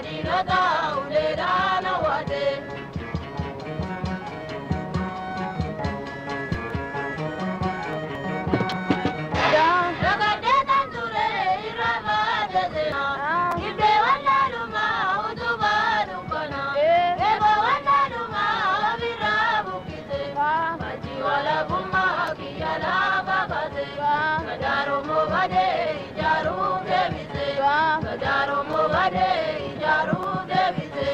Jecha uleedhaan hawwaate. Ragaddeetan ture irra baate seenaa. Dhibdee wallaalumaa utubaa dukkanaa. Eeboo wallaalumaa ofirraa buqqise. Machi walabummaa kiyya lafa kaase. Gadaaromoo badee ijaaruu deebise. Gadaaromoo badee ijaaruu deebise.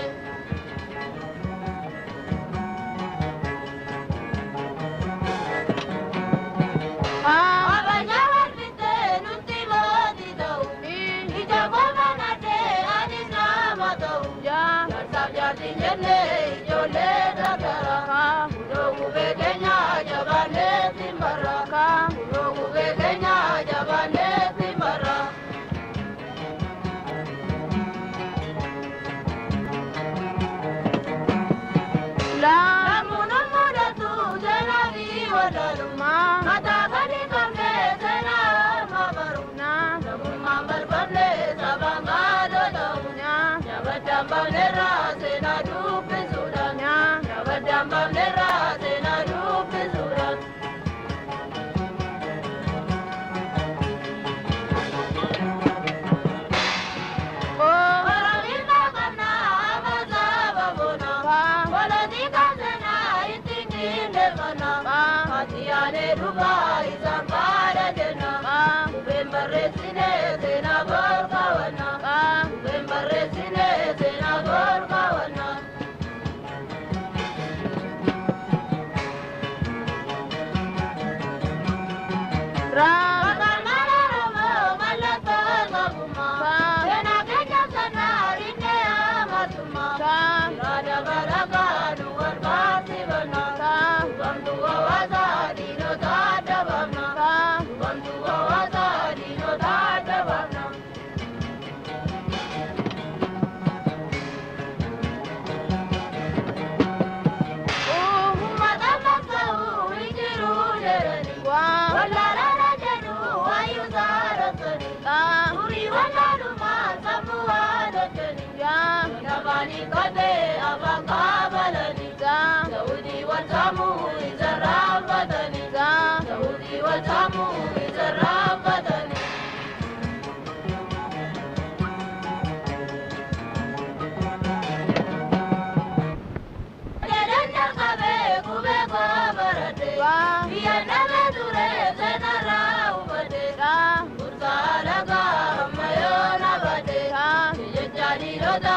Abajaa wal fixee nutti mootii ta'u. Ija koo nadhee anis nama ta'u. Jaarsaaf jaartiin jennee ijoollee daldala. Kunoo gubee keenya jabaannee simbarra. Kunoo gubee keenya jabaannee simbarra. Namoonni mudatu seenaa fi wallaalummaa. Mataa gadi qabnee seenaa orma baru. Namummaan barbaannee sabaan baadoo ta'u. Nyaabadaan baafnerraa seenaa dubbisuudhaan. Nyaabadaan baafnerraa seenaa dubbisuudhaan. Oromiyaa qabnaa amma saba boona. Polotikaa seenaa ittiin qindeeffannaa. Maatiyaalee dhufaa isaan faana jenna. Qubeen barreessinee seenaa bor kaawwanna. Qubeen barreessinee seenaa bor kaawwanna. Maqaan Oromoo mallattoo sabummaa. Seenaa keenya sanaa rinnee hamasummaa. Raada barakaa nu wal baasifanna. Hubamtuu hawaasaa diinota adda baafna. Hubamtuu hawaasaa diinota adda baafna. Uummata massa'uu hin jiru jedhani. Wallaalaa jedhu wayyuu saarotani. Durii wallaalumaa sammuu haadhotani. Nafaanii qabee afaan kaabalani. Saawudii wal saamuu isa raaffatani. Saawudii wal saamuu isa raaffatani. Jedhan jalqabee qubee koo baradhe. Biyya nama ture seenarraa hubadhe. Murtaa alagaa amma yoo na bade. Jecha dhiirota